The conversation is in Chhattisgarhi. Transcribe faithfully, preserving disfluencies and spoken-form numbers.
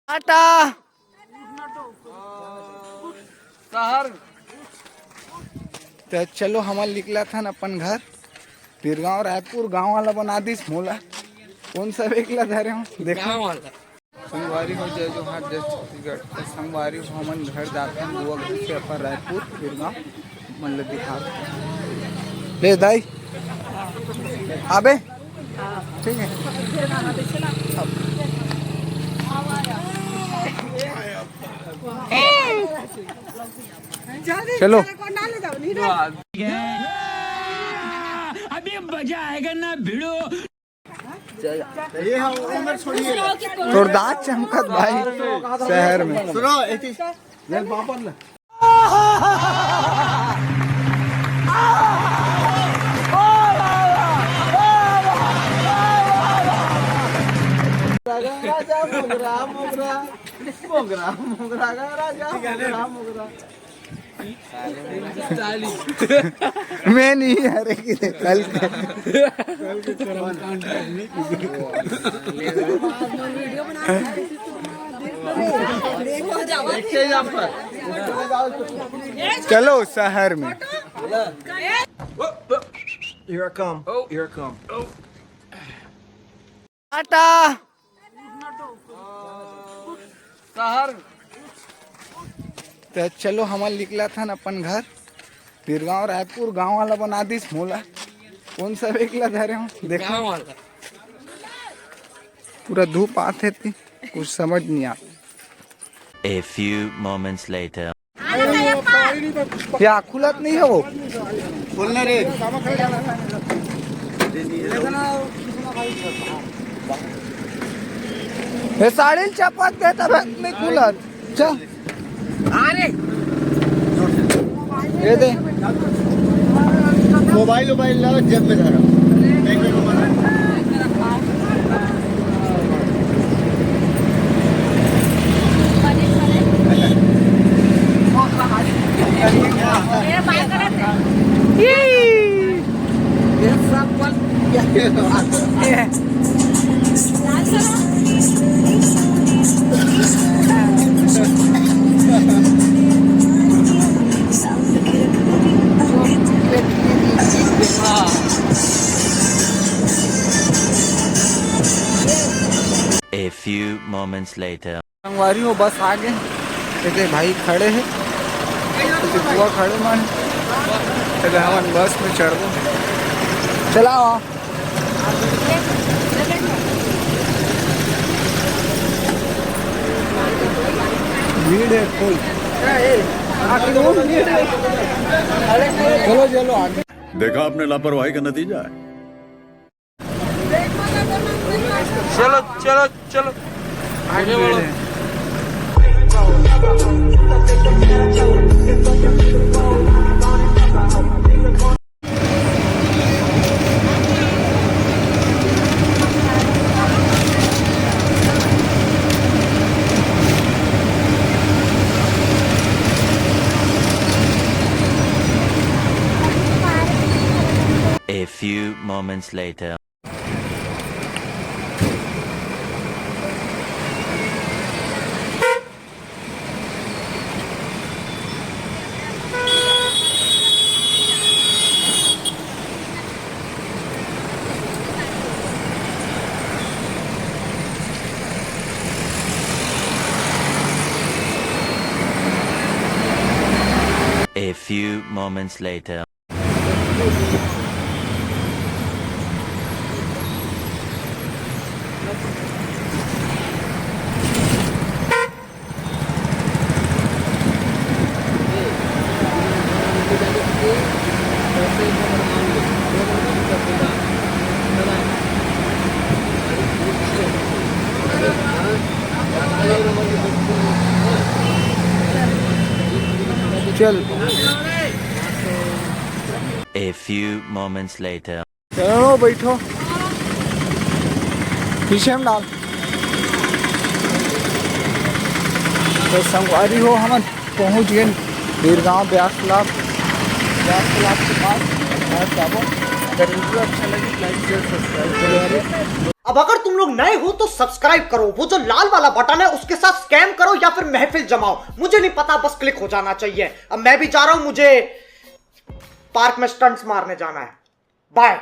टाटा। शहर। त चलो, हमन निकलत हन अपन घर। बीरगांव रायपुर गांव वाला बना दिस मोला। कोन सा वेग ला धरे हो, देखो। गांव वाला। संगवारी हो, जय जोहार, जय छत्तीसगढ़। त संगवारी हो, हमन घर जाथन, दुआ घर से अपन रायपुर बीरगांव। मन ल दिखा। ले दाई, आबे। ठीक है। चलो। अभी मजा आएगा ना भिड़ो। तोर दांत चमकत भाई शहर में। सुनो, एक चीज। ले, पापड़ ले। राजा मोगरा, मोगरा, मोगरा, मोगरा का राजा, मोगरा, मोगरा। मैं नहीं, अरे, किधर कल। चलो शहर में। Here I come. Here I come. Tata. शहर। त चलो, हमन निकलत हन अपन घर। बीरगांव रायपुर गांव वाला बना दिस मोला। कोन सा वेग ला धरे हो, देखो। गांव वाला। पूरा धूप आथे ती, कुछ समझ नहीं आता। A few moments later. क्या खुलत नहीं है वो? खोलना रे। ये साड़ी चपक दे तब नहीं खुलत। चल। अरे। ये दे। मोबाइल, मोबाइल ला जेब में धरा। A few moments later. संगवारी हो, बस आ गे। एदे भाई खड़े हे, एदे बुआ खड़े मन। एदे हमन बस में चढ़बो। चलाओ। भीड़ है full। चलो, चलो आगे। देखा आपने लापरवाही का नतीजा है। चलो, चलो, चलो। आगे बढ़ो। A few moments later. A few moments later. चल। A few moments later. चलो, बैठो, पीछे में डाल। तो संगवारी हो, हमन पहुंच गए बीरगांव ब्यास तालाब, ब्यास तालाब के पास। और जाबो, अगर वीडियो अच्छा लगे, like, share, subscribe करो। अब अगर तुम लोग नए हो तो सब्सक्राइब करो, वो जो लाल वाला बटन है उसके साथ स्कैम करो या फिर महफिल जमाओ, मुझे नहीं पता, बस क्लिक हो जाना चाहिए। अब मैं भी जा रहा हूं, मुझे पार्क में स्टंट्स मारने जाना है। बाय।